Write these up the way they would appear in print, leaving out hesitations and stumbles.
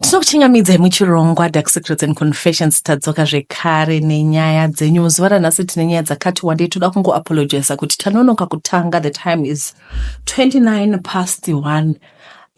Tinokuchingamidzai muchirongwa Dark Secrets and Confessions. Tadzoka zvekare nenyaya dzenyu. Muzuva ranhasi tine nyaya dzakati wandei. Toda kungoapologisa kuti tanonoka kutanga. The time is 29 past 1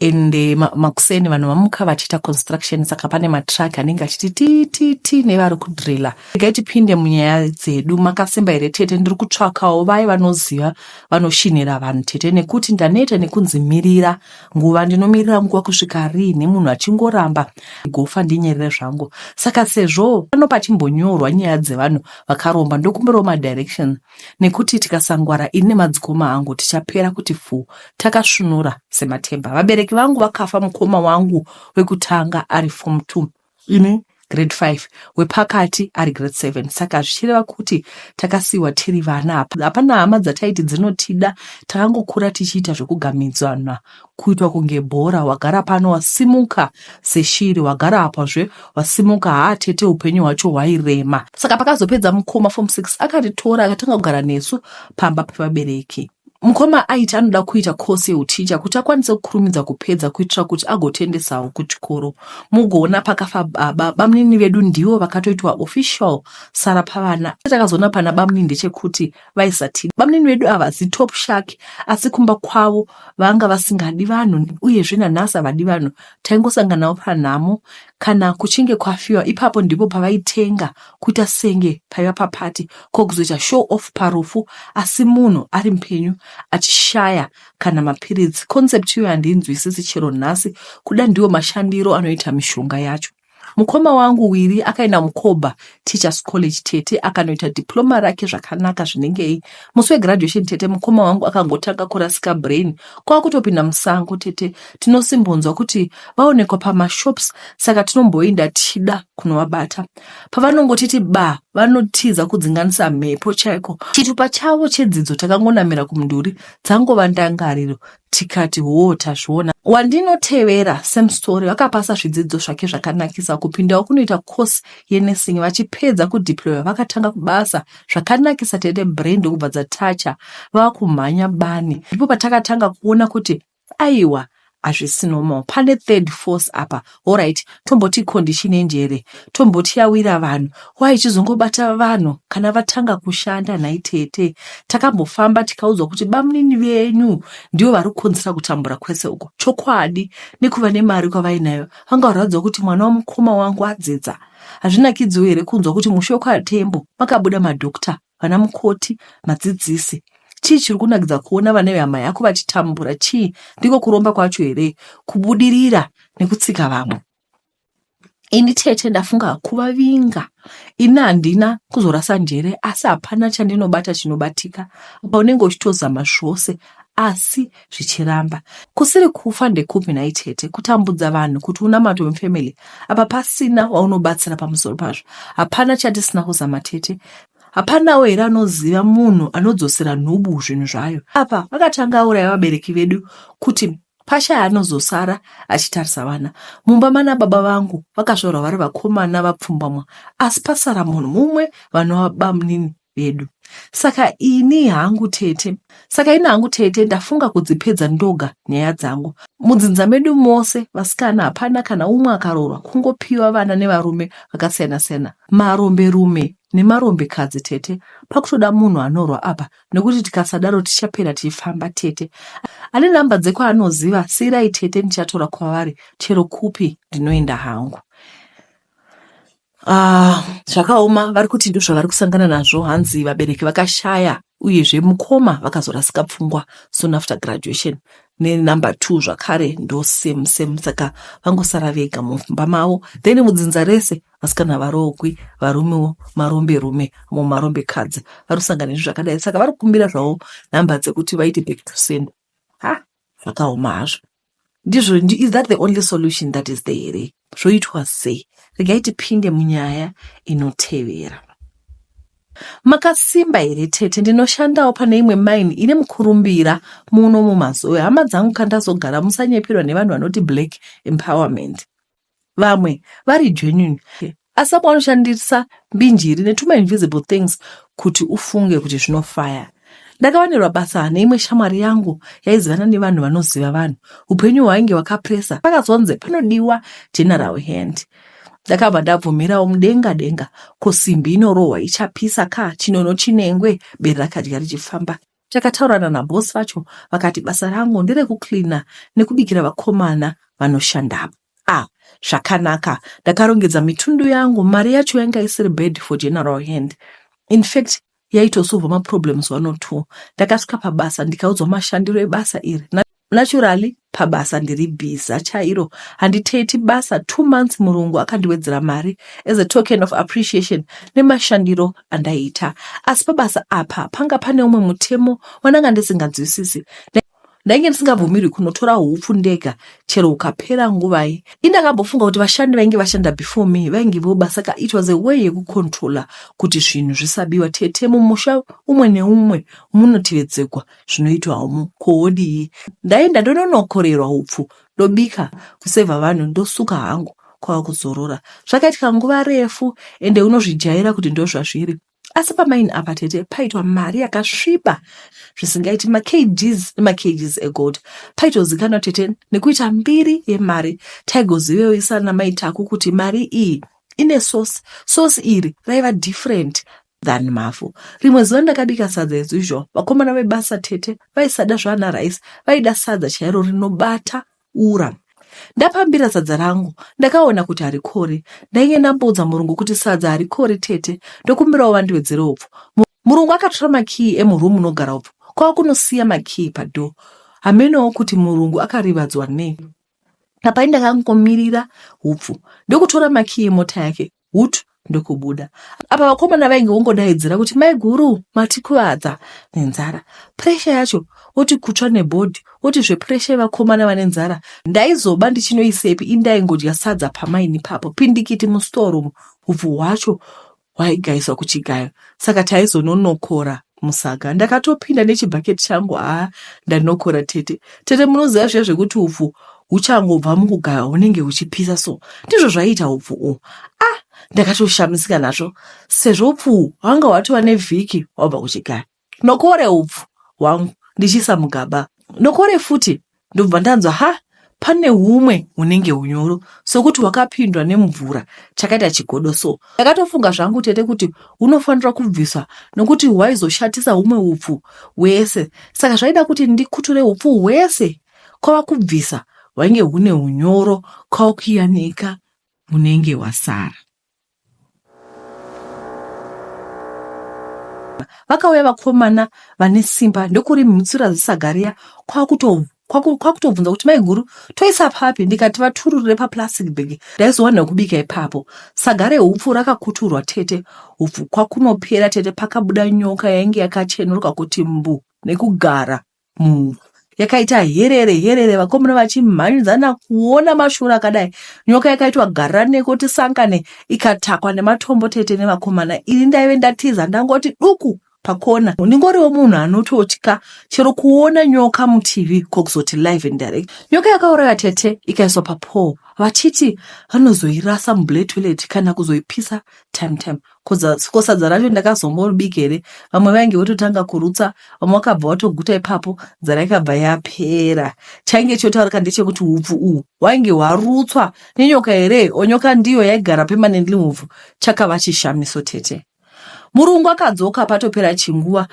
and makuseni vanhu vamuka vachiita construction, saka pane matruck anenge achiti ti ti ti nevari kudrilla. Regai tipinde munyaya dzedu. Makasimba here tete? Ndiri kutsvakawo vaye vanoziva vanoshinhira vanhu tete, nekuti ndaneta nekunzi mirira nguva. Ndinomirira nguva kusvika riini munhu achingoramba gofa? Ndinyerere zvangu. Saka sezvo pano pachimbonyorwa nyaya dzevanhu vakaromba, ndokumbirawo madirection, nekuti tikasangwara ini nemadzikoma angu tichapera kuti fu takasvunura sematemba. Vabereki vangu vakafa mukoma wangu wekutanga ari form 2, ini grade 5, wepakati ari grade 7. Saka zvichireva kuti takasiyiwa tiri vana. Hapana hama dzataiti dzinotida. Takangokura tichiita zvekugamidzana, kuitwa kunge bhora. Wagara pano, wasimuka seshiri, wagara apazve, wasimuka. Haa tete, upenyu hwacho hwairema. Saka pakazopedza mukoma form 6, akatitora akatanga kugara nesu pamba pevabereki. Mukoma aiti anoda kuita kosi yeuticha kuti akwanise kukurumidza kupedza, kuitira kuti agotendesawo kuchikoro. Mugoona pakafa baba, bamunini vedu ndivo vakatoitwa official sara pavana. Takazoona pana bamunini ndechekuti vaisatida. Bamunini vedu ava zitop shark, asi kumba kwavo vanga vasingadi vanhu, uyezve nanhasi havadi vanhu. Taingosanganawo panhamo kana kuchinge kwafiwa. Ipapo ndipo pavaitenga kuita senge paiva papati, ko kuzoita show off parufu, asi munhu ari mupenyu achishaya kana mapiritsi. Concept iyoyo handinzwisisi chero nhasi. Kuda ndiwo mashandiro anoita mishonga yacho. Mukoma wangu Wiri akaenda Mukoba Teachers College tete, akanoita diploma rake zvakanaka zvinengei. Musi wegraduation tete, mukoma wangu akangotanga kurasika brain, kwakutopinda musango tete. Tinosimbonzwa kuti vaonekwa pamashops, saka tinomboenda tichida kunovabata. Pavanongotiti ba, vanotiza kudzinganisa mhepo chaiko. Chitupa chavo chedzidzo takangonamira kumudhuri, dzangova ndangariro, tikati hoo, tazviona. Wandinotevera, same story, vakapasa zvidzidzo zvake zvakanakisa, kupindawo kunoita course yenursing. Vachipedza kudeploya, vakatanga kubasa zvakanakisa tete. Brain ndokubva dzatacha, vava kumhanya bani. Ndipo patakatanga kuona kuti aiwa, hazvisi normal, pane third force apa. Alright, tomboti condition yenjere, tomboti yawira vanhu, wai ichizongobata vanhu kana vatanga kushanda nhai tete? Takambofamba tikaudzwa kuti bamunini venyu ndivo vari kukonzera kutambura kwese uko. Chokwadi, nekuva nemari kwavainayo, vanga varwadziwa kuti mwana wamukoma wangu adzidza. Hazvinakidziwo here kunzwa kuti mushe wekwaTembo makabuda madhokta, vana mukoti, madzidzisi? Chii chiri kunakidza kuona vana vehama yako vachitambura? Chii? Ndiko kuromba kwacho here, kubudirira nekutsika vamwe? Ini tete, ndafunga kuvavinga. Ini handina kuzorasa njere, asi hapana chandinobata chinobatika. Apa unenge uchitozama zvose asi zvichiramba. Kusiri kufa ndekupi nhai tete? Kutambudza vanhu kuti unamatwe mufamily, apa pasina waunobatsira. Pamusoro pazvo, hapana chatisina kuzama tete. Hapanawo here anoziva munhu anodzosera nhubu zvinhu zvayo? Apa vakatanga auraya vabereki vedu kuti pashaya anozosara achitarisa vana. Mumba mana baba vangu vakazvarwa vari vakomana vapfumbamwa, asi pasara munhu mumwe vanova bamunini vedu. Saka ini hangu tete ndafunga kudzipedza ndoga nyaya dzangu. Mudzinza medu mose vasikana hapana kana umwe akaroorwa, kungopiwa vana nevarume vakasiyana-siyana, maromberume nemarombekadzi tete. Pakutoda munhu anorwa apa, nekuti tikasadaro tichapera tichifamba tete. Ane namba dzekwaanoziva siyirai tete, ndichatora kwavari. Chero kupi ndinoenda hangu. Ah, zvakaoma. Vari kuti ndo zvavari kusangana nazvo. Hanzi vabereki vakashaya, uyezve mukoma vakazorasika pfungwa soon after graduation, nenumber 2 zvakare ndo same same. Saka vangosara vega mumba mavo. Then mudzinza rese vasikana varokwi, varumewo maromberume, mumarombekadzi. Vari kusangana nezvi zvakadai, saka vari kukumbira zvavo nhamba dzekuti vaite back to send. Ha, zvakaoma hazvo. Ndizvo, is that the only solution that is there here? Zvoitwa sei? Regai tipinde munyaya inotevera. Makasimba here tete? Ndinoshandawo pane imwe mine ine mukurumbira muno muMazowe. Hama dzangu, kandazogara musanyeperwa nevanhu vanoti black empowerment. Vamwe vari genuine, asi vamwe vanoshandisa mbinjiri netuma invisible things kuti ufunge kuti zvinofaya. Ndakawanirwa basa neimwe shamwari yangu yaizivana nevanhu vanoziva vanhu. Upenyu hwainge hwakapresa. Pakazonzi panodiwa general hand. Ndakabva ndabvumirawo mudenga denga ko simbi inorohwa ichapisa ka chinono chinengwe bere rakadya richifamba. Takataurana naboss vacho vakati basa rangu nderekucleaner nekubikira vakomana vanoshandapo. Ah zvakanaka. Ndakarongedza mitundu yangu mari yacho yanga isiri bad for general hand. In fact yaitosolva maproblems one or two. Ndakasvika pabasa ndikaudzwa mashandiro ebasa iri. Naturally pabasa ndiri bhiza chairo handiteti basa two months murungu akandiwedzera mari as a token of appreciation nemashandiro andaiita. Asi pabasa apa panga pane umwe mutemo wandanga ndisinganzwisisi. Ndainge ndisingabvumirwi kunotora hupfu ndega chero hukapera nguvai. Ini ndakambofunga kuti vashandi vainge vashanda before me vainge voba saka it was a way yekucontroller kuti zvinhu zvisabiwa. Tete mumusha umwe neumwe munotevedzegwa zvinoitwa umu ko wodii. Ndaenda ndononokorerwa hupfu ndobika kusevha vanhu ndosuka hangu kwava kuzorora. Zvakaitika nguva refu ende unozvijaira kuti ndozvazviri. Asi pamaini apa tete paitwa mari yakasviba zvisingaiti makgs nemakgs egold. Paitozikanwa tete nekuita mbiri yemari. Taigozivewo namai Taku kuti mari iyi ine source. Source iri raiva different than mavhu. Rimwe zuva ndakabika sadza as usual. Vakomana vebasa tete vaisada zvaana rice, vaida sadza chairo rinobata ura. Ndapambira sadza rangu ndakaona kuti harikori. Ndainge ndamboudza murungu kuti sadza harikori tete ndokumbirawo vandiwedzere upfu. Murungu akatora makiyi emuroom munogara upfu kwava kunosiya makiyi padoor. Hamenowo kuti murungu akarivadzwa nei. Apa indakangomirira hupfu ndokutora makiyi emota yake hutu ndokubuda. Apa vakomana vainge vongodaidzira kuti maiguru matikuvadza nenzara. Puresha yacho woti kutsva nebhodhi woti zvepuresha yevakomana vane nzara ndaizoba ndichinoisepi indaingodya sadza pamaini ipapo pindikiti mustoreroom hupfu hwacho hwaigaiswa kuchigayo saka taizononokora musaga ndakatopinda nechibhaketi changu haa ndanokora tete tete munoziva zviya zvekuti upfu huchangobva mukugaya hunenge huchipisa so ndizvo zvaiita upfu uhu ah ndakatoshamisika nazvo sezvo upfu uhu hwanga hwatova nevhiki hwabva kuchigaya nokore upfu hwangu ndichiisa mugaba nokore futi ndobva ndanzwa ha pane humwe hunenge hunyoro sokuti hwakapindwa nemvura chakaita chigodo so ndakatofunga zvangu tete kuti hunofanira kubviswa nokuti hwaizoshatisa humwe upfu hwese saka zvaida kuti ndikuture upfu hwese kwava kubvisa hwainge hune hunyoro kwava kuyanika hunenge hwasara Vakauya vakomana vane simba ndokurimhutsura zisaga riya kwakutobvunza kuti maiguru toisa papi ndikati vatururire paplastic bag ndaizowana kubika ipapo. Saga rehupfu rakakuturwa tete hupfu kwakunopera tete pakabuda nyoka yainge yakachenuruka kuti mbu nekugara muvhu yakaita herere herere vakomana vachimhanyidzana kuona mashura akadai nyoka yakaitwa garaneko tisangane ikatakwa nematombo tete nevakomana ini ndaive ndatiza ndangoti duku pakona ndingoriwo munhu anototya chero kuona nyoka mutv kokuzoti live and direct nyoka yakauraya tete ikaiswa papole vachiti vanozoirasa mublack toilet kana kuzoipisa time time Ko sadza racho ndakazomboribika here? Vamwe vainge vototanga kurutsa, vamwe vakabva vatoguta ipapo, nzara ikabva yapera. Chainge chotaurika ndechekuti hupfu uhu hwainge hwarutswa nenyoka here or nyoka ndiyo yaigara permanently muhupfu? Chakava chishamiso tete. Murungu akadzoka patopera chinguva.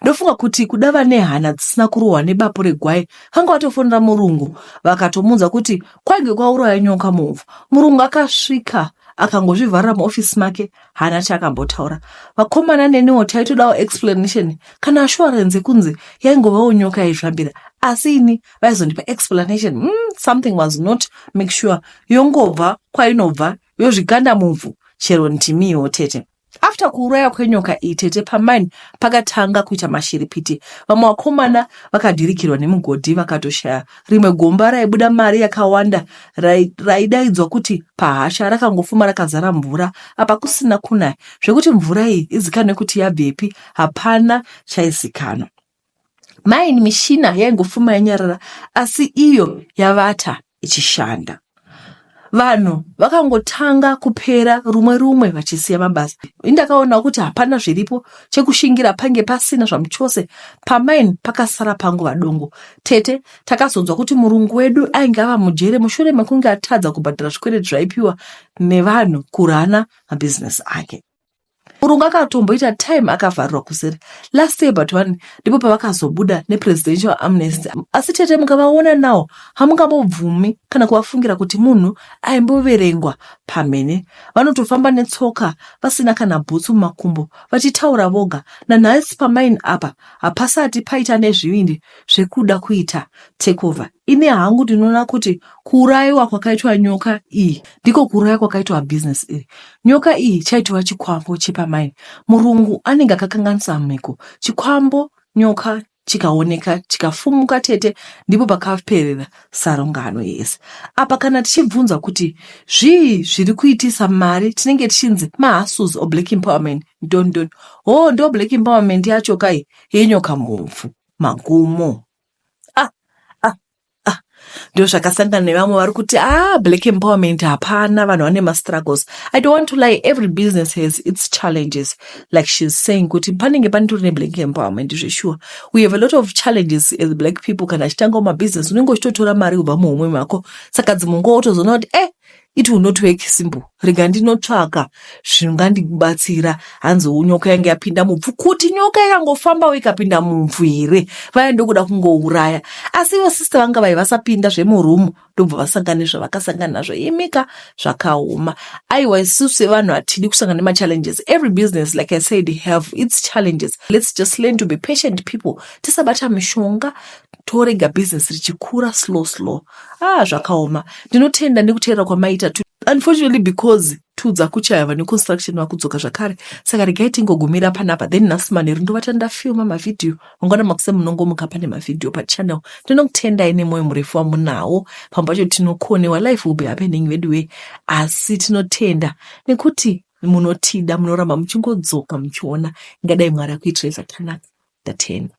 Ndofunga kuti kuda vane hana dzisina kurohwa nebapu regwai vanga vatofonera murungu vakatomuudza kuti kwainge kwauraya nyoka muhupfu. Murungu akasvika akangozvivharira muofisi make haana chaakambotaura vakomana neniwo taitodawo explanation kana assurance yekunzi yaingovawo nyoka yaizvambira asi ini vaizondipa explanation mm, something was not make sure yongobva kwainobva yozvikanda muvhu chero ndimiwo tete After kuuraya kwenyoka iyi tete pamine pakatanga kuita mashiripiti. Vamwe vakomana vakadhirikirwa nemugodhi vakatoshaya. Rimwe gomba raibuda mari yakawanda raidaidzwa kuti pahasha rakangofuma rakazara mvura apa kusina kunaya. Zvekuti mvura iyi izikanwe kuti yabvepi hapana chaizikanwa. Mine mishina yaingofuma yanyarara asi iyo yavata ichishanda. Vanhu vakangotanga kupera rumwe rumwe vachisiya mabasa. Indakaona kuti hapana zviripo chekushingira pange pasina zvamuchose pamine pakasara panguva dongo. Tete takazonzwa kuti murungu wedu ainge ava mujere mushure mekunge atadza kubhadhara zvikwereti zvaipiwa nevanhu kurana mabhizinesi ake. Murungu akatomboita time akavharirwa kuseri last year but one ndipo pavakazobuda nepresidential amnesty. Asi tete mukavaona now hamungambobvumi kana kuvafungira kuti munhu aimboverengwa pamhene. Vanotofamba netsoka vasina kana bhutsu mumakumbo vachitaura voga. Nanhasi pamine apa hapasati paita nezvivindi zvekuda kuita takeover. Ini hangu ndinoona kuti kuurayiwa kwakaitwa nyoka iyi ndiko kuuraya kwakaitwa business iri. Nyoka iyi chaitova chikwambo chepamine. Murungu anenge akakanganisa mhiko. Chikwambo nyoka chikaoneka chikafumuka tete ndipo pakaperera sarungano yese. Apa kana tichibvunza kuti zvii zviri kuitisa mari tinenge tichinzi mahustles or black empowerment ndondon. Hoo ndo black empowerment yacho kai yenyoka mhomfu magumo. Ah, ah, ah. Ndozvakasangana nevamwe vari kuti ah, black empowerment hapana, vanhu vane mastruggles. I don't want to lie, every business has its challenges. Like she's saying kuti panenge panitori neblack empowerment zvesure. We have a lot of challenges as black people. Kana achitangawo mabusiness unenge uchitotora mari kubva muhomwe mako, saka dzimwe nguva wotozoona kuti it will not work simple, rega ndinotsvaka zvingandibatsira. Hanzi nyoka yange yapinda mupfu, kuti nyoka yakangofambawo ikapinda mupfu here, vaya ndokuda kungouraya. Asi ivo sister vanga vai vasapinda zvemurumu, ndobva vasangana nezvavakasangana nazvo. Imika, zvakaoma. Aiwa, isusu sevanhu hatidi kusangana nemachallenges. Every business, like I said, have its challenges. Let's just learn to be patient people, tisabata mishonga, torega business richikura slow slow. Ah, zvakaoma. Ndinotenda nekuteerera kwamaita. Unfortunately, because tudza kuchaya neconstruction vakudzoka zvakare, saka regai tingogumira panapa. Then nhasi manheru ndovata ndafilma mavhidhiyo, mangwana makuseni munongomuka pane mavhidhiyo pachannel. Ndinokutendai nemwoyo murefu wamunawo. Pamwe pacho tinokonewa, life will be happening veduwe, asi tinotenda nekuti munotida, munoramba muchingodzoka muchiona. Ingadai Mwari akuitirai zvakanaka. Ndatenda.